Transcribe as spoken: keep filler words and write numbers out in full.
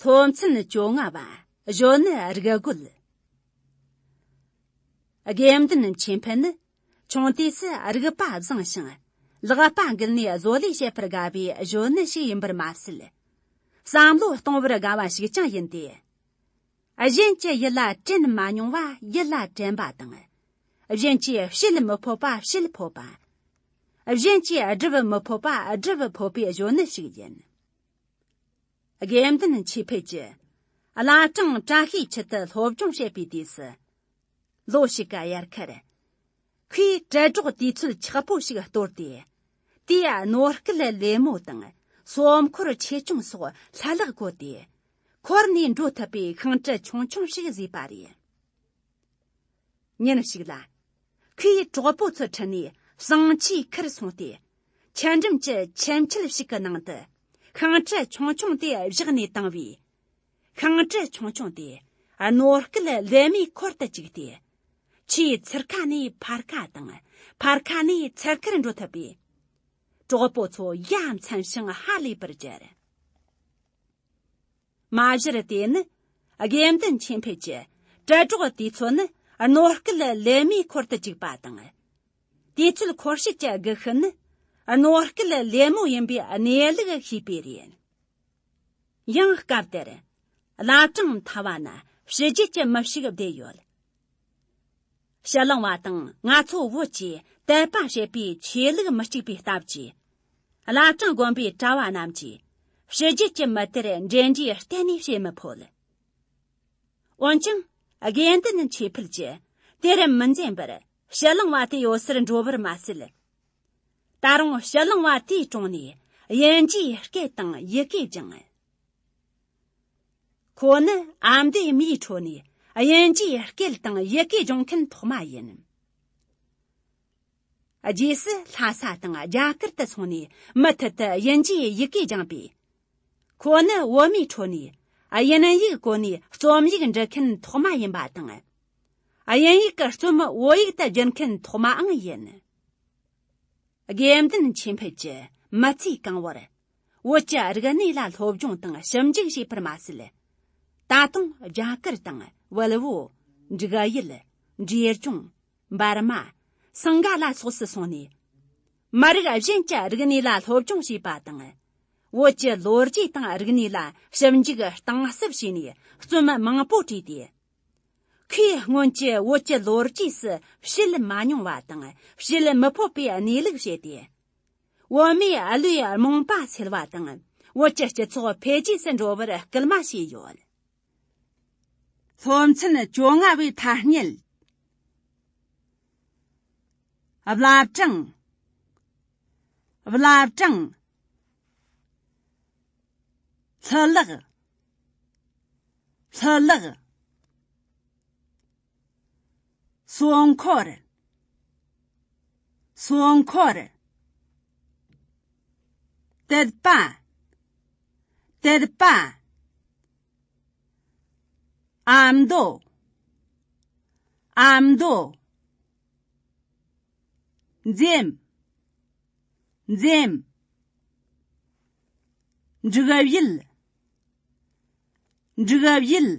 སློབ་ཚན་བཅོ་ལྔ་པ། གཞོན་ནུ་རིག་རྒོད། དགེ་འདུན་ཆོས་འཕེལ་ནི་ཆུང་དུས་སུ་རིག་པ་བཟང་ཞིང་ལག་པ་འགུལ་ནས་བཟོ་ལས་བྱེད་པར་དགའ་བའི་གཞོན་ནུ་ཞིག་ཡིན་པར་མ་ཟད། བསམ་བློ་གཏོང་བར་དགའ་བ་ཞིག་ཀྱང་ཡིན་ཏེ། གཞན་གྱི་ཡིད་ལ་དྲན་མ་མྱོང་བ་ཡིད་ལ་དྲན་པ་དང་། གཞན་གྱིས་བྱེད་མི་ཕོད་པ་བྱེད་ཕོད་པ། གཞན་གྱིས་སྒྲུབ་མི་ཕོད་པ་སྒྲུབ་ཕོད་པའི་གཞོན་ནུ་ཞིག་ཡིན། དགེ་འདུན་ཆོས་འཕེལ་གྱིས་བླ་བྲང་བཀྲ་ཤིས་འཁྱིལ་དུ་སློབ་སྦྱོང་བྱེད་པའི་དུས་སུ། ལོ་ཞིག་གི་དབྱར་ཁར། ཁོས་དྲིལ་སྒྲོག་དུས་ཚོད་ཆགས་པོ་ཞིག་གཏོར་ཏེ། དེའི་རྣོ་སྐལ་ལེབ་མོ་དང་སོ་མཁོར་ཆེ་ཆུང་སོགས་ལྷུ་ལག་བཀོལ་ཏེ། འཁོར་ནས་འགྲོ་ཐུབ་པའི་ཤིང་གྲུ་ཆུང་ཆུང་ཞིག་བཟོས་པ་རེད། ཉིན་ཞིག་ལ། ཁོས་གྲོགས་པོ་ཚོ་ཁྲིད་ནས་ཟངས་ཆུའི་ཁར་སོང་སྟེ། ཆུ་འགྲམ་གྱི་ཆུ་མཆེད་ཞིག་གི་ནང་དུ། ཤིང་གྲུ་ཆུང་ཆུང་དེ་བཞག་ནས་བཏང་བས། ཤིང་གྲུ་ཆུང་ཆུང་དེ་རྣོ་སྐལ་ལེབ་མོའི་འཁོར་དུ་བཅུག་སྟེ། ཆུའི་ཚུར་ཁ་ནས་ཕར་ཁ་དང་ཕར་ཁ་ནས་ཚུར་ཁར་འགྲོ་ཐུབ་པས། གྲོགས་པོ་ཚོ་ཡ་མཚན་ཞིང་ཧ་ལས་པར་གྱུར། མ་གཞིར་དེ་ནི་དགེ་འདུན་ཆོས་འཕེལ་གྱི་དྲིལ་སྒྲོག་དུས་ཚོད་ནི་རྣོ་སྐལ་ལེབ་མོའི་འཁོར་དུ་བཅུག་པ་དང་། དུས་ཚོད་འཁོར་བྱེད་ཀྱི་སྒུལ་ཤུགས་ནི་རྣོ་སྐལ་ལེབ་མོ་ཡིན་པའི་གནས་ལུགས་ཤེས་པས་རེད། ཡང་སྐབས་དེར་བླ་བྲང་མཐའ་བ་ན་ཕྱི་རྒྱལ་གྱི་མི་ཞིག་བསྡད་ཡོད། ཕྱི་གླིང་བ་དང་ང་ཚོ་བོད་ཀྱི་དད་པ་བྱེད་པའི་ཆོས་ལུགས་མི་གཅིག་པའི་སྟབས་ཀྱིས། བླ་བྲང་དགོན་པའི་གྲྭ་བ་རྣམས་ཀྱིས་ཕྱི་རྒྱལ་གྱི་མི་དེར་འབྲེལ་འདྲིས་གཏན་ནས་བྱེད་མི་ཕོད། འོན་ཀྱང་དགེ་འདུན་ཆོས་འཕེལ་གྱིས་དེར་མི་འཛེམ་པར་ཕྱི་གླིང་བ་དེ་ཡོད་སར་འགྲོ་བར་མ་ཟད། ད་རུང་ཕྱི་གླིང་བ་དེའི་དྲུང་ནས་དབྱིན་ཇིའི་སྐད་དང་ཡི་གེ་སྦྱངས། ཁོ་ནི་ཨ་མདོའི་མིའི་ཁྲོད་ནས་དབྱིན་ཇིའི་སྐད་དང་ཡི་གེ་སྦྱོང་མཁན་ཐོག་མ་ཡིན། རྗེས་སུ་ལྷ་ས་དང་རྒྱ་གར་དུ་སོང་ནས་མུ་མཐུད་དུ་དབྱིན་ཇིའི་ཡི་གེ་སྦྱངས་པས། ཁོ་ནི་བོད་མིའི་ཁྲོད་ནས་དབྱིན་ཡིག་གོ་ནས་རྩོམ་ཡིག་འབྲི་མཁན་ཐོག་མ་ཡིན་པ་དང་། དབྱིན་ཡིག་གི་རྩོམ་བོད་ཡིག་ཏུ་བསྒྱུར་མཁན་ཐོག་མའང་ཡིན། དགེ་འདུན་ཆོས་འཕེལ་གྱིས་མི་ཚེའི་གང་བོར་བོད་ཀྱི་རིག་གནས་ལ་སློབ་སྦྱོང་དང་ཞིབ་འཇུག་བྱས་པར་མ་ཟད། ད་དུང་རྒྱ་གར་དང་བལ་བོ། འབྲུག་ཡུལ། འབྲས་ལྗོངས། འབར་མ། སིངྒ་ལ་སོགས་སུ་སོང་ནས། མི་རིགས་གཞན་གྱི་རིག་གནས་ལ་སློབ་སྦྱོང་བྱས་པ་དང་། བོད་ཀྱི་ལོ་རྒྱུས་དང་རིག་གནས་ལ་ཞིབ་འཇུག་གཏིང་ཟབ་བྱས་ནས་རྩོམ་མང་པོ་བྲིས་ཏེ། ཁོས་སྔོན་གྱི་བོད་ཀྱི་ལོ་རྒྱུས་སུ་བཤད་མ་མྱོང་བ་དང་བཤད་མི་ཕོད་པའི་གནས་ལུགས་བཤད་དེ། བོད་མིའི་བློའི་རྨོངས་པ་སེལ་བ་དང་། བོད་ཀྱི་སྤྱི་ཚོགས་འཕེལ་རྒྱས་སུ་འགྲོ་བར་སྐུལ་མ་བྱས་ཡོད། སློབ་ཚན་བཅོ་ལྔ་པའི་ཐ་སྙད། བླ་བྲང་། བླ་བྲང་། ལྷུ་ལག་ལྷུ་ལག་སོ་འཁོར། སོ་འཁོར། དད་པ། དད་པ། ཨ་མདོ། ཨ་མདོ། འཛེམ། འཛེམ། འབྲུག་ཡུལ། འབྲུག་ཡུལ།